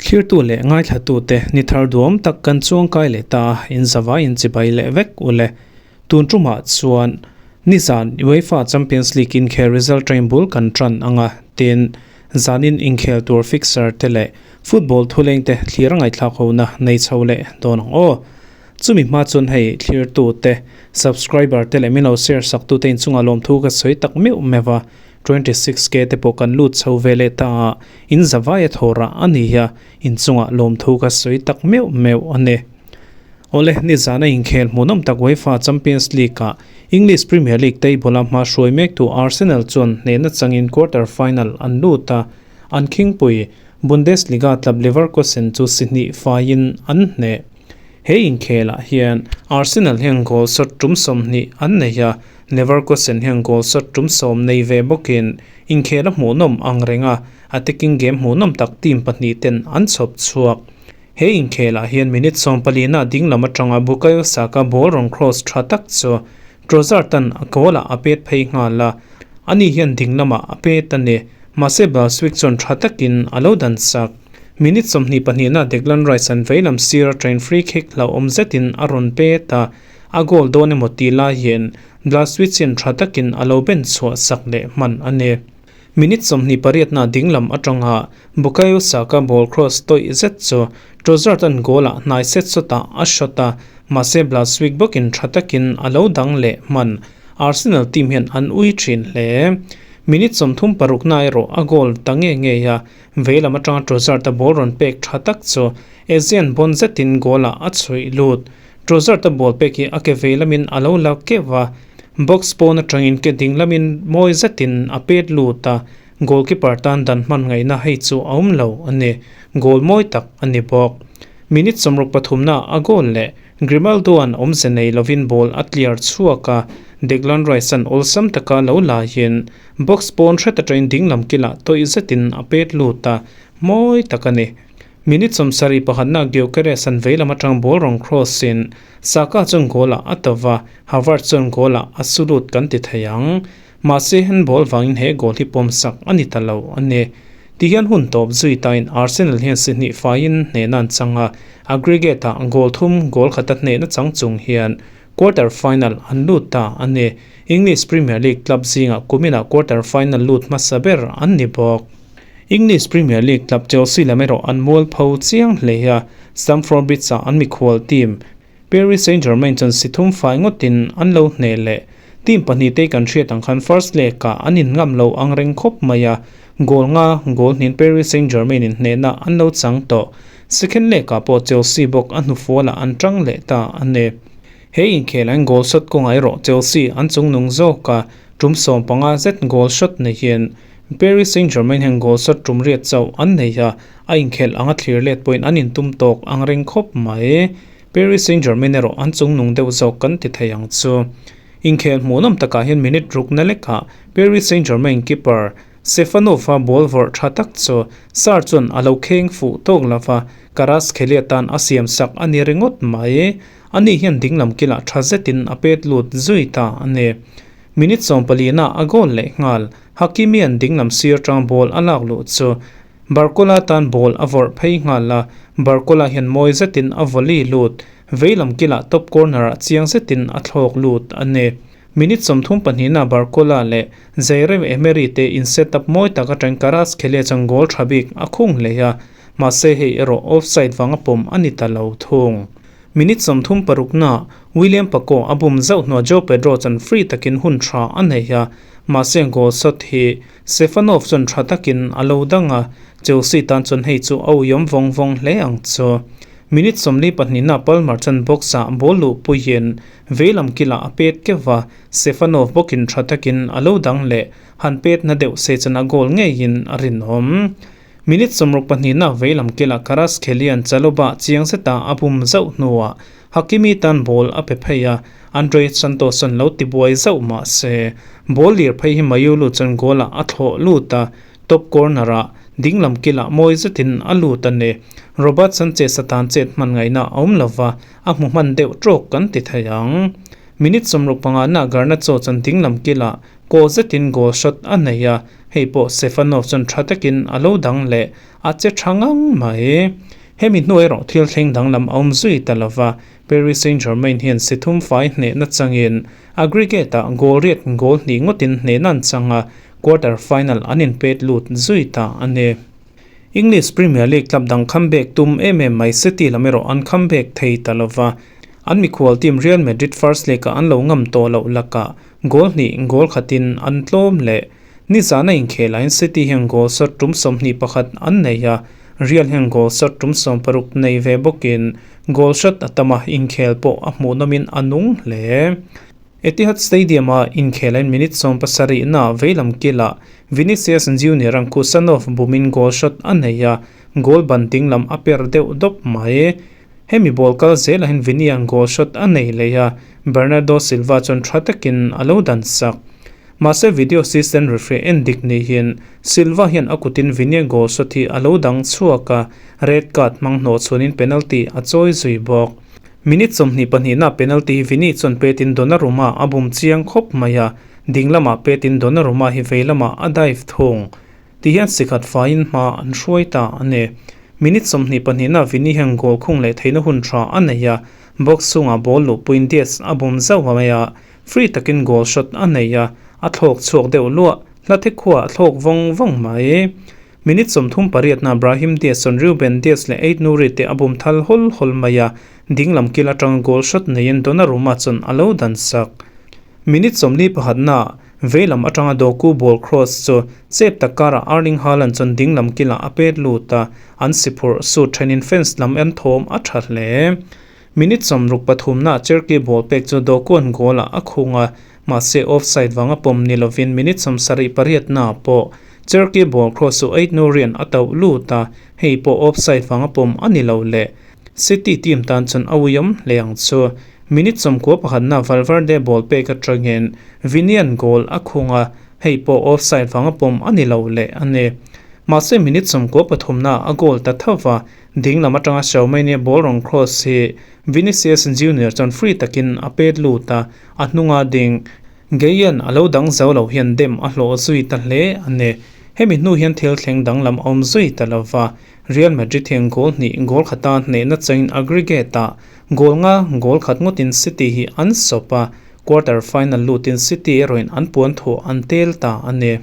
Thlirtu leh ngaithlatute ni thar duam tak kan chuangkai leh ta a, in zavai in chibai leh vek u le. Tun tumah chuan nizan UEFA Champions League inkhel result train bul kan tan ang a, tin zanin inkhel tur fixture te leh football thuleng te thlir a ngaihthlak hona nei chho leh dawn ang aw. Chumi hma chuan hei thlirtute, subscriber te leh min lo share saktute inchungah lawmthu ka sawi tak meuh meuh a. 26K te pawh kan lut chho ve leh ta a, in zavai a thaw rah a ni a, inchungah lawmthu ka sawi tak meuh meuh a ni. Awle, nizana inkhel hmuhnawm tak UEFA Champions League ah English Premier League table a hma hruai mektu Arsenal chuan hnehna changin quarter final an lut a, an khingpui Bundesliga club Leverkusen chu si hnih faiin an hneh. He inkhelah hian Arsenal hian goal shot tum 20 an nei a, Leverkusen hian goal shot tum 10 nei ve bawkin inkhel a hmuhnawm ang reng a, attacking game hmuhnawm tak team pahnih ten an chhawp chhuak. He inkhelah hian minute 14 na ding lam atanga Bukayo Saka ball rawn cross tha tak chu Trossard tan a goal ah a pet phei nghal a, ani hian ding lamah a pet a ni. Mahse Blaswich chuan tha takin a lo dan sak. Minute 22 na Declan Rice an veilam sir a train free kick hlauhawm zetin a rawn pet a, a goal dawn emaw tih laiin Blaswich in tha takin a lo ben chhuah sak leh hman a ni. Minute 28 na dinglam atanga Bukayo Saka ball cross tawih zet chu Trossard an goal ah hnai set sawtah a shot a, mahse Blaswich bawkin tha takin a lo dang leh hman. Arsenal team hian an ui thin hle. Minute 36 na erawh a goal ta nge ngei a, Veilam atanga Trossard-a ball rawn pek tha tak chu Asian bawn zetin goal-ah a chhuih lut. Trossard-a ball pek hi a ke veilamin a lo la keuh a, box pawn atangin ke ding lamin mawi zetin a pet lut a, goalkeeper tan dan hman ngaihna hei chu a awm lo a ni. Goal mawi tak a ni bawk. Minute 63 naah a goal leh Grimaldo-a'n awmze nei lovin ball a clear chhuak a, Declan Rice-a'n awlsam taka lo laiin Box pawn hret atangin ding lam kilah tawih zetin a pet lut a, mawi tak a ni. Minute 71na Gyökeres an veilam atang ball rawn cross in Saka chuan goal ah a tawh a, Havertz chuan goal ah a su lut kan ti thei ang. Mahse handball vangin he goal hi pawm sak a ni ta lo a ni. Tihian hun tawp zui tain Arsenal hian si hnih faiin hnehna an chang a, aggregate ah goal thum goal khata hnehna chang chung hian Quarter final an lut ta a ni. English Premier League club zingah kuminah quarter final lut hmasa ber an ni bawk. English Premier League club Chelsea lam erawh an mual pho chiang hle a, Stamford Bridge-ah an mikhual team Paris Saint-Germain chuan si thum fai ngawtin an lo hneh leh. Team pahnih te kan hriat ang khan first leg-ah an inngam lo ang reng khawp mai a, goal nga goal hnin Paris Saint-Germain in hnehna an lo chang tawh. Second leg-ah pawh Chelsea bawk a hnufualah an tang leh ta a ni. He inkhel an goal shot kawngah erawh Chelsea an chungnung zawk a, tum 15 zet goal shot neihin Paris Saint-Germain hian goal shot tum riat chauh an nei a, a inkhelh anga thlir let pawhin an intum tawk ang reng khawp mai. Paris Saint-Germain erawh an chungnung deuh zawk kan ti thei ang chu. Inkhel hmuhnawm takah hian minute rukna lekah Paris Saint-Germain keeper Stefanov-a ball vawrh tha tak chu Sarr chuan a lo kheng fuh tawk lova, Kvaratskhelia tan a siam sak a ni ringawt mai. Ani hian dinglam kilah tha zetin a pet lut zui ta a ni. Minute 14 na a goal leh nghal. Hakimi-a'n dinglam sir tang ball a lak luh chu Barcola tan ball a vawrh phei nghal a, Barcola hian mawi zetin a volley lut. Veilam kilah top corner-ah chiang zetin a thlawk lut a ni. Minute 32 na Barcola leh Zaire Emery te in set up mawi tak atang Kvaratskhelia chuan goal tha bik a khung hle a, mahse hei erawh offside vanga pawm a ni ta lo thung. Minute 36 na William Paco a bum zauh hnuah Joao Pedro chuan free takin hun tha a nei a, mahse goal shot hi Stefanov chuan tha takin a lo dang a, Chelsea tan chuan hei chu a uiawm vawng vawng hle ang chu. Minute 42 na Palmer chuan box ah ball luh puiin veilam kilah a pet keuh a, Stefanov bawkin tha takin a lo dang leh han pet na deuh se chuan a goal ngeiin a rinawm. Minute 62 na veilam kilah Kvaratskhelia Chalobah chiang zeta a bum zauh hnuah Hakimi tan ball a pe phei a, Andre Santos chuan lo ti buai zauh mah se ball lir phei hi Mayulu chuan goal ah a thlawh lut a, top corner ah dinglam kilah mawi zetin a lut a ni. Robert Sanchez atan chet hman ngaihna a awm lova, a hmu hman deuh tawk kan ti thei ang. Minute 65 na Garnacho chuan dinglam kilah. Kaw zetin goal shot a nei a, hei pawh Stefanov chuan tha takin a lo dang leh a che tha ngang mai. Hemi hnu erawh thil thleng danglam a awm zui ta lo va, Paris Saint-Germain hian si thum fai hnehna changin aggregate-ah goal riat goal hnih ngawtin hnehna an chang a, quarter final an inpet lut zui ta a ni. English Premier League club dang comeback tum em em mai City lam erawh an comeback thei ta lo va, an mikhual team Real Madrid first leg-ah an lo ngam tawh loh lakah goal hnih goal khatin an tlawm leh. Nizana inkhelahin City hian goal shot tum 21 an nei a, Real hian goal shot tum 60 nei ve bawkin goal shot a tam a, inkhel pawh a hmuhnawmin a nung hle. Etihad Stadium-a inkhelain minute 70 na veilam kilah Vinicius Junior-a'n Khusanov bumin goal shot a nei a, goal ban ding lam a per deuh dawp mai. Hemi ball kal zelah hian Vini-a'n goal shot a nei leh a, Bernardo Silva chuan tha takin a lo dan sak. Mahse video assistant referee en dik nihin Silva hian a kutin Vini-a goal shot hi a lo dang chhuak a, red card hmang hnawh chhuanin penalty a chawi zui bawk. Minute 22 na penalty hi Vini chuan petin Donnarumma a bum chiang khawp mai a, ding lamah petin Donnarumma hi vei lamah a dive thung. Ti hian sikhat faiin hma an hruai ta a ni. Minute 22 na Vini hian goal khung leh theihna hun tha a nei a, box chhungah ball luhpuiin Diaz a bum zauh a mai a, free takin goal shot a nei a, a thlawk chhuak deuh luah, hla the khuah a thlawk vawng vawng mai. Minute 38 na Brahim Diaz chuan Ruben Dias leh Ait Nouri te a bum thal hawl hawl mai a, ding lam kil atanga goal shot neiin Donnarumma chuan a lo dan sak. Minute 41 na vei lam atanga Doku ball cross chu chep tak karah Erling Haaland chuan ding lam kilah a pet lut a, an si phurh sut thenin fans lam en thawm a tha hle. Minute 63 na Cherki ball pek chu Doku an goal ah a khung a, mahse offside vanga pawm ni lovin minute 78 na pawh Cherki ball cross chu Ait Nouri-a'n a tauh lut a, hei pawh offside vanga pawm a ni lo le. City team tan chuan a uiawm hle ang chu. Minute 91 na Valverde ball pek atangin Vini-a'n goal a khung a, hei pawh offside vanga pawm a ni lo le a ni. Mahse minute 93 na a goal ta tho va, ding lam atanga Xiaomei-ni ball rawn cross hi Vinicius Junior chuan free takin a pet lut a, a hnunga ding Geian a lo dang zo lo hian dem a hlawh zui ta hle a ni. Hemi hnu hian thil thleng danglam a awm zui ta lo va, Real Madrid hian goal hnih goal khata hnehna changin aggregate-ah goal nga goal khat ngawtin City hi an sawp a, quarter final lutin City erawhin an puan thuah an tel ta a ni.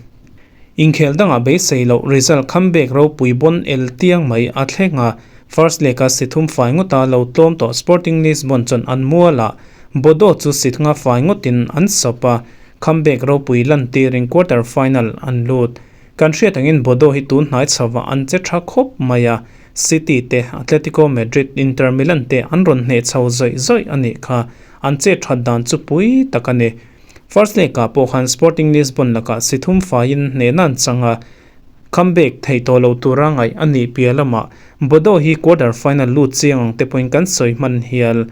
Inkhel dangah beisei loh result comeback ropui bawn el tiang mai a thleng a, first leg-a si thum fai ngawta lo tlawm tawh Sporting Lisbon chuan an mualah Bodo chu si thunga fai ngawtin an sawp a, comeback ropui lantirin quarter final an lut. Kan hriat angin Bodo hi tun hnai chhovah an che tha khawp mai a, City te, Atletico Madrid, Inter Milan te an rawn hneh chho zawih zawih a nih kha, an che that dan chu pui tak a ni. First leg-ah pawh khan Sporting Lisbon lakah si thum faiin hnehna an chang a, comeback theih tawh loh tura ngaih a nih piah lamah Bodo hi quarter final lut chiang ang te pawhin kan sawi hman hial.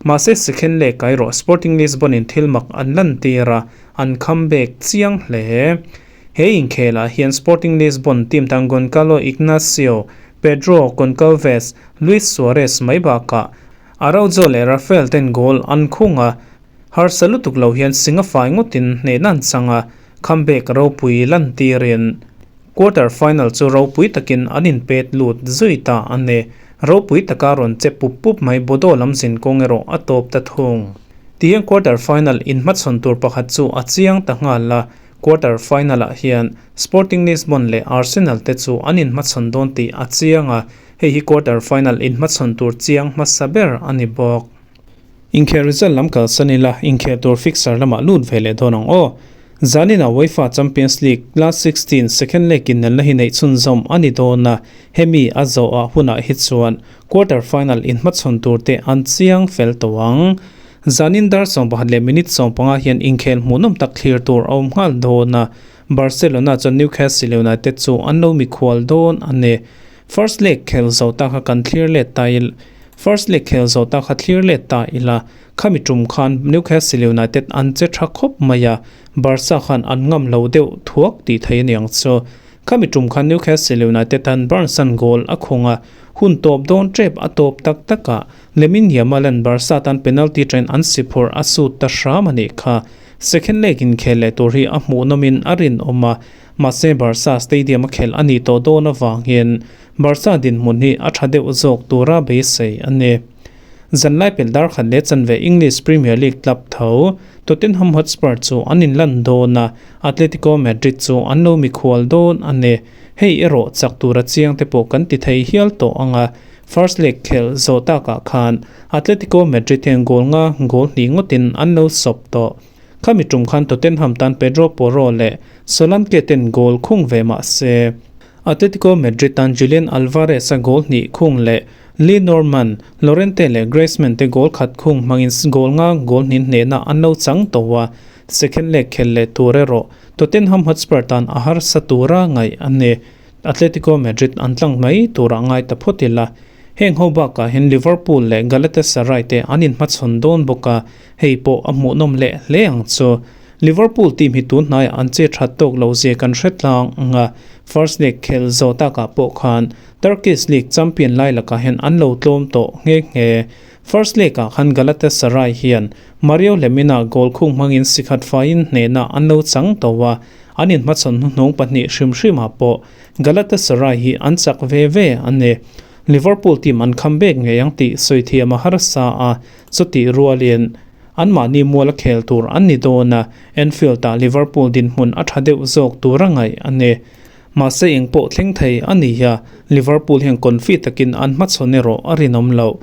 Mahse second leg erawh Sporting Lisbon-in thil mak an lantir a, an comeback chiang hle. He inkhelah hian Sporting Lisbon team tan Goncalo Ignacio, Pedro Goncalves, Luis Suarez mai bakah Araujo leh Rafael ten goal an khung a, Harsa lutuk lo hian singa fai ngawtin hnehna an chang a, comeback ropui lantirin quarter final chu ropui takin an inpet lut zui ta a ni. Ropui taka rawn che pup pup mai Bodo lam zin kawng erawh a tawp ta thung. Tihian quarter final inhmachhawn tur pakhat chu a chiang ta nghal a, quarter final ah hian Sporting Lisbon leh Arsenal te chu an inhmachhawn dawn tih a chiang a, hei hi quarter final inhmachhawn tur chiang hmasa ber a ni bawk. Inkhel result lam kalsan ila, inkhel tur fixture lamah lut ve leh dawn ang aw. Zanina UEFA Champions League last 16 second leg innelna hi neih chhunzawm a ni dawn a, hemi a zawhah hunah hi chuan quarter final inhmachhawn tur te an chiang fel tawh ang. Zanin dar 11 leh minute 15 hian inkhel hmuhnawm tak thlir tur a awm nghal dawn a, Barcelona chuan Newcastle United chu an lo mikhual dawn a ni. First leg khel zo ta kha kan thlir let ta il First leg khel zo ta kha thlir let ta ila, khami tum khan Newcastle United an che tha khawp mai a, Barca khan an ngam lo deuh thuak tih thei a niang chu. Khami tum khan Newcastle United an Barnes an goal a khung a, hun tawp dawn tep a tawp tak takah Lamine Yamal an Barca tan penalty train an si phurh a sut ta hram a nih kha. Second leg inkhel leh tur hi a hmuhnawmin a rinawm a, mahse Barca stadium a khelh a nih tawh dawn avangin Barca dinhmun hi a tha deuh zawk tura beisei a ni. Zanlai pelh dar khat leh chanve English Premier League club tho Tottenham Hotspur chu an inlan dawn a, Atletico Madrid chu an lo mikhual dawn a ni. Hei erawh chak tura chiang te pawh kan ti thei hial tawh ang a, first leg khelh zawh takah khan Atletico Madrid hian goal nga goal hnih ngawtin an lo sawp tawh. Khami tum khan Tottenham tan Pedro Porro leh Solanke ten goal khung ve mah se, Atletico Madrid tan Julian Alvarez-a goal hnih khung leh Le Normand, Llorente leh Griezmann te goal khat khung hmangin goal nga goal hnih hnehna an lo chang tawh a, second leg khelh leh tur erawh Tottenham Hotspur tan a harsa tura ngaih a ni. Atletico Madrid an tlang mai tura ngai ta phawt ila. Heng ho bakah hian Liverpool leh Galatasaray te an inhmachhawn dawn bawk a, hei pawh a hmuhnawm leh hle ang chu. Liverpool team hi tun hnaiah an che that tawk lo zia kan hre tlang ang a, first leg khelh zawh takah pawh khan Turkish League champion lai lakah hian an lo tlawm tawh nghe nghe. First leg ah khan Galatasaray hian Mario Lemina goal khung hmangin sikhat faiin hnehna an lo chang tawh a, an inhmachhawn hnuhnung pahnih hrim hrimah pawh Galatasaray hi an chak ve ve a ni. Liverpool team an kham bek ngei ang tih sawi thiam a harsa a, chutih rualin anmahni mual a khel tur an ni dawn a, Anfield-ah Liverpool dinhmun a tha deuh zawk tur a ngaih a ni. Mahse eng pawh thleng thei a ni a, Liverpool hian confi takin an hmachhawn erawh a rinawm loh.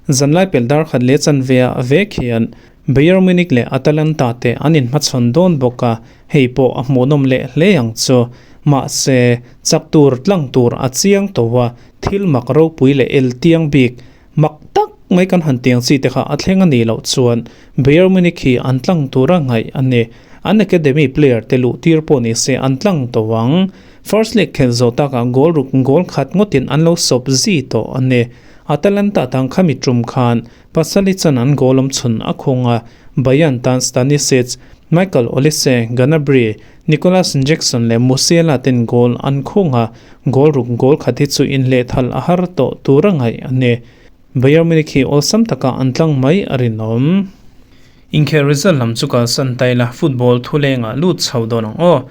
Zanlai pelh dar khat leh chanve ah vek hian Bayern Munich leh Atalanta te an inhmachhawn dawn bawk a, hei pawh a hmuhnawm leh hle ang chu. Mahse, chak tur tlang tur a chiang tawh a, thil mak ropui leh el tiang bik mak tak mai kan han tiang chi te kha a thleng a nih loh chuan Bayern Munich hi an tlang tura ngaih a ni. An academy player te luh tir pawh ni se an tlang tawh ang. First leg khelh zawh takah goal ruk goal khat ngawtin an lo sawp zi tawh a ni. Atalanta tang khami tum khan Pasali chan an goal awm chhun a khung a, Bayern tan Stanisic, Michael Olise, Gnabry, Nicolas Jackson leh Musiala ten goal an khung a, goal ruk goal khat hi chu inlehthal a har tawh tur a ngaih a ni. Bayern Munich hi awlsam taka an tlang mai a rinawm. Inkhel result lam chu kalsan ta ila, football thulengah lut chho dawn ang aw.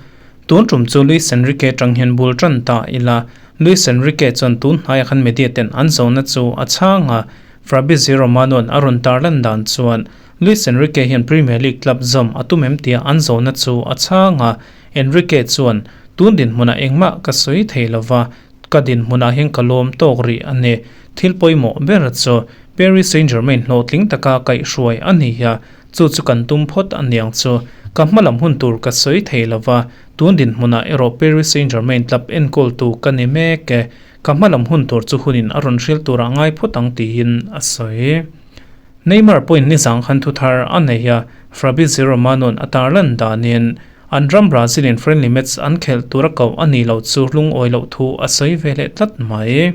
Tun tum chu Luis Enrique tang hian bul tan ta ila, Luis Enrique chuan tun hnaiah khan media ten an zona chu a chhang a, Fabrizio Romano-a'n a rawn tarlan dan chuan Luis Enrique hian Premier League club zawm a tum em tia an zawhna chu a chhang a, Enrique chuan, Tun dinhmunah engmah ka sawi thei lo va, ka dinhmunah hian ka lawm tawk rih a ni. Thil pawimawh ber chu Paris Saint-Germain hlawhtling taka kaihhruai a ni a, chu chu kan tum phawt a niang chu. Ka hmalam hun tur ka sawi thei lo va, tun dinhmunah erawh Paris Saint-Germain club enkawltu ka ni mek e. Ka hmalam hun tur chu hunin a rawn hrilh turah ngai phawt ang tiin a sawi. Neymar pawhin nizang khan thu thar a nei a, Fabrizio Romano-a'n a tarlan danin an ram Brazil-in friendly match an khelh tura koh a nih loh chu lungawi loh thu a sawi ve leh tlat mai.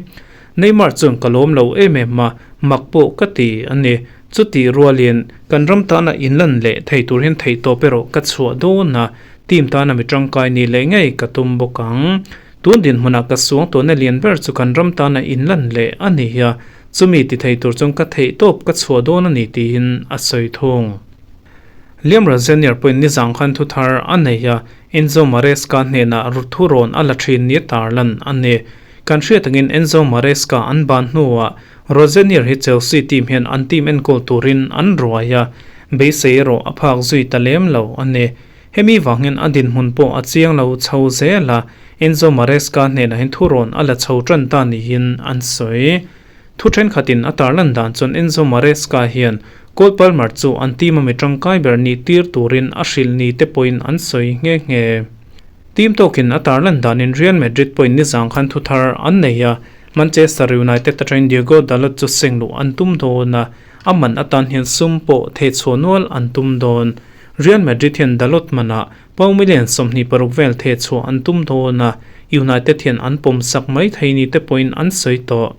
Neymar chuan ka lawm lo em em a, mak pawh ka ti a ni. Chutih rualin kan ram tana inlan leh thei tur hian theihtawp erawh ka chhuah dawn a, team tana mi tangkai ni leh ngei ka tum bawk ang. Tun dinhmunah ka suang tawhna lian ber chu kan ram tana inlan leh a ni a, chumi ti thei tur chuan ka theih tawp ka chhuah dawn a ni tiin a sawi thung. Liam Rosenior pawhin nizang khan thu thar a nei a, Enzo Maresca hnenah thu rawn a la thin nia tarlan a ni. Kan hriat angin Enzo Maresca an ban hnuah Rosenior hi Chelsea team hian an team enkawl turin an ruai a, beisei erawh a phak zui ta lem lo a ni. Hemi vangin a dinhmun pawh a chiang lo chho zel a, Enzo Maresca hnenah hian thurawn a la chho tan ta niin an sawi. Thu thenkhatin a tarlan dan chuan Enzo Maresca hian Cole Palmer chu an team a mi tangkai ber nih tir turin a hrilh ni te pawhin an sawi nghe nghe. Team tawkin a tarlan danin Real Madrid pawhin nizang khan thu thar an nei a, Manchester United atangin Diogo Dalot chu seng luh an tum dawn a, a man atan hian sum pawh thehchhuah nual an tum dawn. Real Madrid hian Dalot manah pau million 26 vel theh chhuah an tum dawn a, United hian an pawm sak mai thei ni te pawhin an sawi tawh.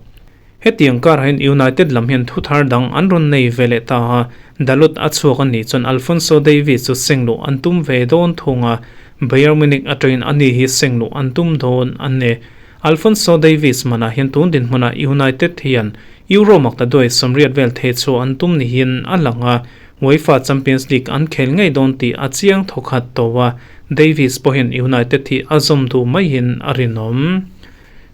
Hetiang karah hian United lam hian thu thar dang an rawn nei ve leh ta a, Dalot a chhuak a nih chuan Alphonso Davies chu seng luh an tum ve dawn thung a, Bayern Munich atangin ani hi seng luh an tum dawn a ni. Alphonso Davies manah hian tun dinhmunah United hian Euro makta duai 80 vel theh chhuah an tum niin a lang a. UEFA Champions League an khel ngei dawn tih a chiang thawkhat tawh a, Davies pawhin United hi a zawm duh maiin a rinawm.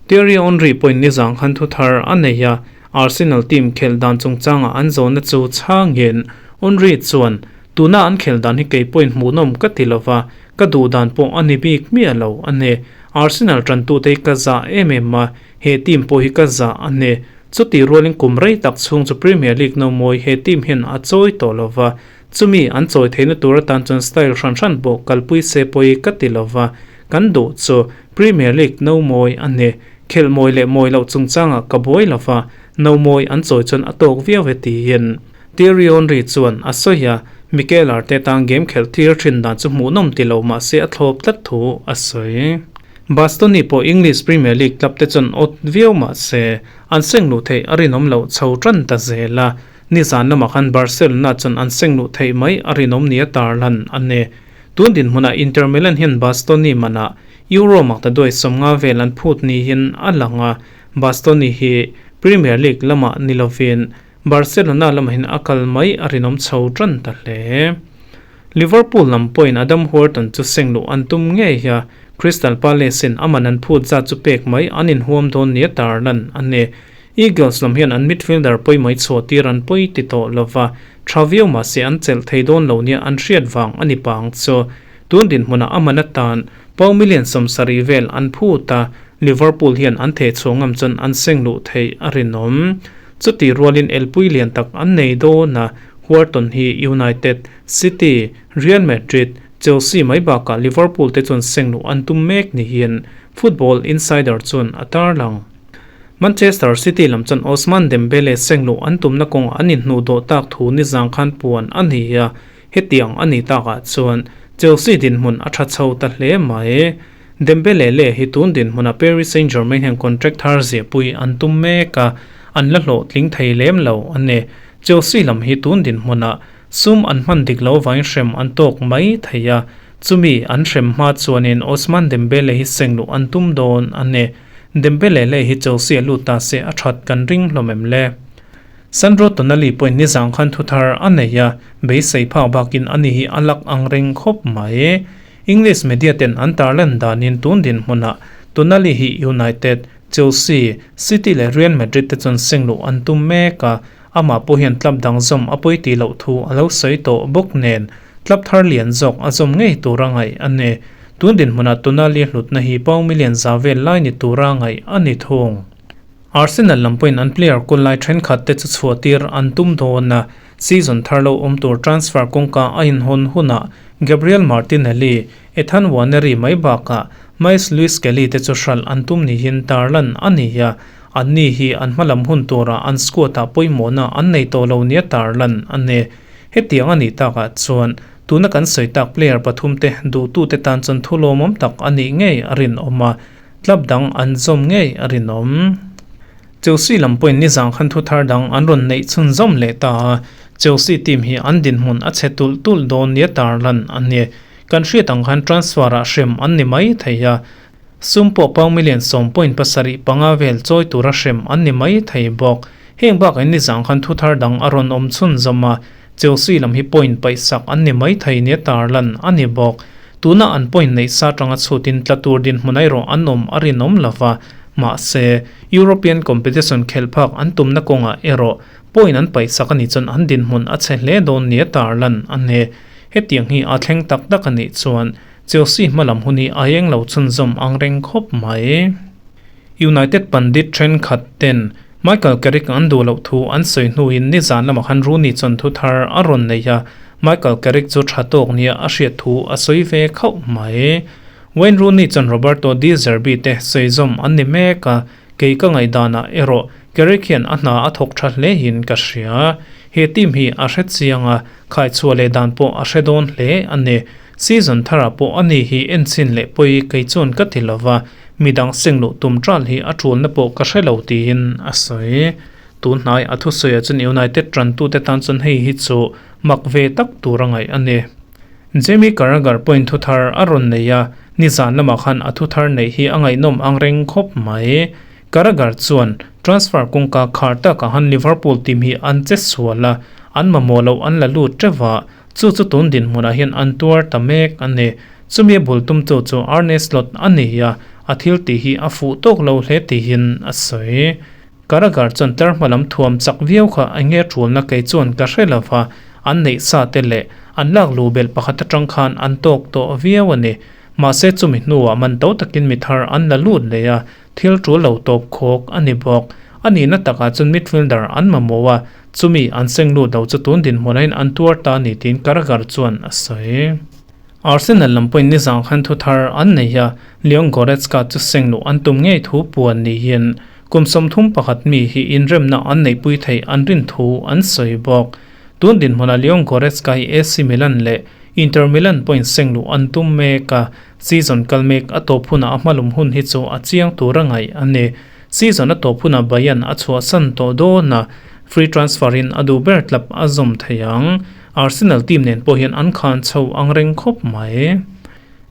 Thierry Henry pawhin nizang khan thu thar a nei a, Arsenal team khelh dan chungchangah an zawhna chu chhangin Henry chuan, Tuna an khelh dan hi kei pawhin hmuhnawm ka ti lova, ka duh dan pawh a ni bik miah lo a ni. Arsenal tantute hi ka zah em em a, he team pawh hi ka zah a ni. Chutih rualin kum rei tak chhung chu Premier League no mawi he team hian a chawi tawh lova, chumi an chawi theihna tur atan chuan style hran hran pawh kalpui se pawi ka ti lova, kan duh chu Premier League no mawi a ni. Khelh mawi leh mawi loh chungchangah ka buai lova, no mawi an chawi chuan a tawk viau e tiin Thierry Henry chuan a sawi a, Mikel Arteta game khelh tir thin dan chu hmuhnawm ti lo mahse a thlawp tlat thu a sawi. Bastoni pawh English Premier League club te chuan awt viau mah se, an seng luh theih a rinawm loh chho tan ta zel a. Nizan lamah khan Barcelona chuan an seng luh theih mai a rinawm nia tarlan a ni. Tun dinhmunah Inter Milan hian Bastoni manah Euro maktaduai 50 vel an phut niin a lang a, Bastoni hi Premier League lamah ni lovin Barcelona lamahin a kal mai a rinawm chho tan ta hle. Liverpool lam pawhin Adam Wharton chu seng luh an tum ngei a, Crystal Palace-in a man an phut zat chu pek mai an inhuam dawn nia tarlan a ni. Eagles lam hian an midfielder pawimawh chhuah tir an pawi ti tawh lova, tha viau mahse an chelh thei dawn lo nia an hriat vang a ni pang chu. Tun dinhmunah a man atan pound million 70 vel an phut a, Liverpool hian an theh chhuah ngam chuan an seng luh theih a rinawm. Chutih rualin elpui lian tak an nei dawn a, Wharton hi United, City, Real Madrid, Chelsea mai bakah Liverpool te chuan seng luh an tum mek niin Football Insider chuan a tarlang. Manchester City lam chuan Ousmane Dembele seng luh an tumna kawngah an inhnuh dawh tak thu nizang khan puan a ni a, hetiang a ni takah chuan Chelsea dinhmun a tha chho ta hle mai. Dembele leh hi tun dinhmunah Paris Saint-Germain hian contract thar ziahpui an tum mek a, an la hlawhtling thei lem lo a ni. Chelsea lam hi tun dinhmunah sum an hman dik lo vangin hrem an tawk mai thei a, chumi an hrem hma chuanin Ousmane Dembele hi seng luh an tum dawn a ni. Dembele leh hi Chelsea a lut ta se a that kan ring hlawm em le? Sandro Tonali pawhin nizang khan thu thar a nei a, beisei phak bakin ani hi a lak ang reng khawp mai. English media ten an tarlan danin tun dinhmunah Tonali hi United, Chelsea, City leh Real Madrid te chuan seng luh an tum mek a, amah pawh hian club dang zawm a pawi tih loh thu a lo sawi tawh bawk nen club thar lian zawk a zawm ngei tura ngaih a ni. Tun dinhmunah Tonali hlutna hi pound million za vel lai ni tura ngaih a ni thung. Arsenal lam pawhin an player kawl lai thenkhat te chu chhuah tir an tum dawn a, Season thar lo awm tur transfer kawngka a inhawn hunah Gabriel Martinelli, Ethan Nwaneri mai bakah Myles Lewis-Skelly te chu hralh an tum niin tarlan a ni a, anni hi an hmalam hun turah an squad-ah pawimawhna an nei tawh lo nia tarlan a ni. Hetiang a nih takah chuan tuna kan sawi tak player pathumte duhtute tan chuan thu lawmawm tak a nih ngei a rinawm a, club dang an zawm ngei a rinawm. Chelsea lam pawhin nizang khan thu thar dang an rawn neih chhunzawm leh ta a, Chelsea team hi an dinhmun a chhe tulh tulh dawn nia tarlan a ni. Kan hriat ang khan transfer-ah hrem an ni mai thei a, sum pawh pound million 10.75 vel chawi tura hrem an ni mai thei bawk. Heng bakah nizang khan thu thar dang a rawn awm chhunzawm a, Chelsea lam hi point paihsak an ni mai thei nia tarlan a ni bawk. Tuna an point neih sa tanga chhutin tla tur dinhmun erawh an awm a rinawm lova, mahse, European competition khelh phak an tumna kawngah erawh point an paihsak a nih chuan an dinhmun a chhe hle dawn nia tarlan a ni. Hetiang hi a thleng tak tak a nih chuan Chelsea hmalam hun hi a eng lo chhunzawm ang reng khawp mai. United pandit thenkhat ten Michael Carrick an duh loh thu an sawi hnuin nizan lamah khan Rooney chuan thu thar a rawn nei a, Michael Carrick chu tha tawk nia a hriat thu a sawi ve khauh mai. Wayne Rooney chuan Roberto De Zerbi te sawi zawm an ni mek a, kei ka ngaihdanah erawh Carrick hian a hna a thawk tha hle in ka hria. He team hi a hre chiang a, khaichhuah leh dan pawh a hre dawn hle a ni. Season tharah pawh ani hi enchin leh pawi kei chuan ka ti lova, midang seng luh tum ṭal hi a ṭulna pawh ka hre lo tiin a sawi. Tun hnai a thusawiah chuan United ṭantute tan chuan hei hi chu mak ve tak tur a ngaih a ni. Jamie Carragher pawhin thu thar a rawn nei a, nizan lamah khan a thu thar neih hi a ngaihnawm ang reng khawp mai. Carragher chuan transfer kawngka khar takah han Liverpool team hi an che sual a, An mamawh loh an la lut teuh a, chu chu tun dinhmunah hian an tuar ta mek a ni. Chumi a bul tumtu chu Arne Slot a ni a, a thil tih hi a fuh tawk lo hle tiin a sawi. Carragher chuan tlar hma lam thuam chak viau kha eng nge tulna kei chuan ka hre lo va, an neih sa te leh an lak luh belh pakhat atang khan an tawk tawh viau a ni. Mahse chumi hnuah man to takin mi thar an la lut leh a, thil tul lo tawp khawk a ni bawk. A nihna takah chuan midfielder an mamawh a, chumi an seng lut lo chu tun dinhmunain an tuar ta a ni tiin Carragher chuan a sawi. Arsenal lam pawhin nizang khan thu thar an nei a, Leon Goretzka chu seng luh an tum ngei thu puan niin kum 31 mi hi inremna an neihpui theih an rin thu an sawi bawk. Tun dinhmunah Leon Goretzka hi AC Milan leh Inter Milan pawhin seng luh an tum mek a, season kal mek a tawp hunah a hmalum hun hi chu a chiang tur a ngaih a ni. Season a tawp hunah Bayern a chhuahsan tawh dawn a, free transfer in a duh ber tlap a zawm thei ang. Arsenal team nen pawh hian an khan chho ang reng khawp mai.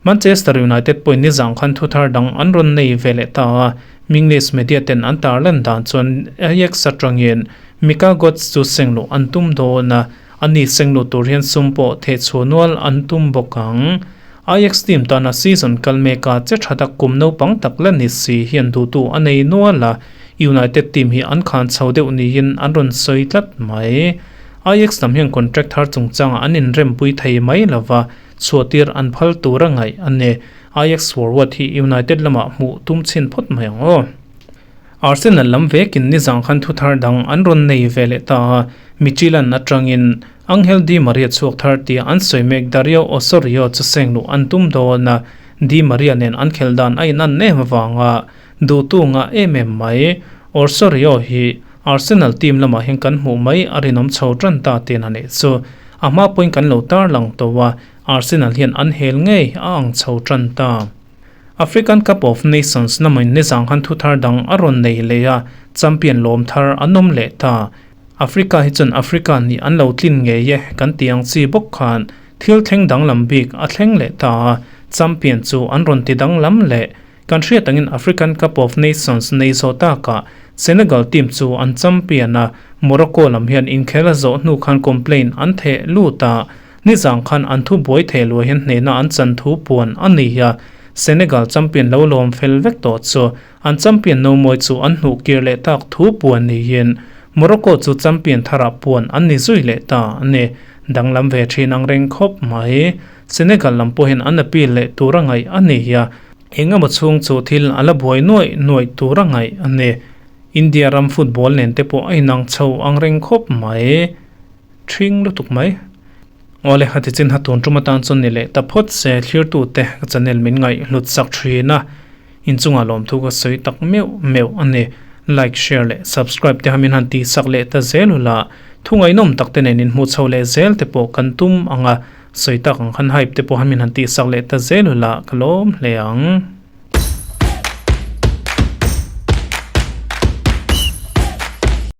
Manchester United pawhin nizang khan thuthar dang an rawn nei ve leh ta a, English media ten an tarlan dan chuan Ajax atangin Mika Godts chu seng luh an tum dawn a, ani seng luh tur hian sum pawh thehchhuah nual an tum bawk ang. Ajax team tana season kal meka che tha tak kum naupang tak la ni si hian duhtu a nei nual a, United team hi an khan chho deuh niin an rawn sawi tlat mai. Ajax lam hian contract thar chungchangah an inrempui thei mai lova, chhuahtir an phal tur a ngaih a ni. Ajax forward hi United lamah hmuh tum chhin phawt mai ang aw. Arsenal lam vekin nizang khan thu thar dang an rawn nei ve leh ta a, Midtjylland atangin Angel Di Maria chhuak thar tia an sawi mek Dario Osorio chu seng luh an tum dawn a, Di Maria nen an khelh dan a inan em avanga duhtu ngah em em mai. Osorio hi Arsenal team lamah hian kan hmuh mai a rinawm chho tan ta tiin a nih chu. A hma pawhin kan lo tarlang tawh a, Arsenal hian an hel ngei a ang chho tan ta. African Cup of Nations lamain nizang khan thu thar dang a rawn nei leh a, champion lawm thar an awm leh ta. Africa hi chuan Africa nih an lo tlin ngei e kan tih ang chi bawk khan thil thleng danglam bik a thleng leh ta a, champion chu an rawn ti danglam leh. Kan hriat angin African Cup of Nations nei zawh takah Senegal team chu an champion a, Morocco lam hian inkhel a zawh hnu khan complaint an theh lut a, Nizang khan an thu buai thei luai hian hnehna an chan thu puan a ni a, Senegal champion lo lawm fel vek tawh chu an champion no mawi chu an hnuh kir leh tak thu puan niin Morocco chu champion tharah puan an ni zui leh ta a ni. Danglam ve thin ang reng khawp mai. Senegal lam pawh hian an appeal leh tur a ngaih a ni a, engemaw chhung chu thil a la buai nuaih nuaih tur a ngaih a ni. India ram football nen te pawh a inang chho ang reng khawp mai. Thing lutuk mai. Awle a tichin ha tun tum atan chuan ni leh ta phawt se thlirtu te ka channel min ngaih hlut sak thin a, inchungah lawmthu ka sawi tak meuh meuh a ni. Like, share leh subscribe te ha min han tih sak leh ta zel ula, thu ngaihnawm tak te nen inhmuh chho leh zel te pawh kan tum ang a, sawi tak ang khan hype te pawh ha min han tih sak leh ta zel ula ka lawm hle ang.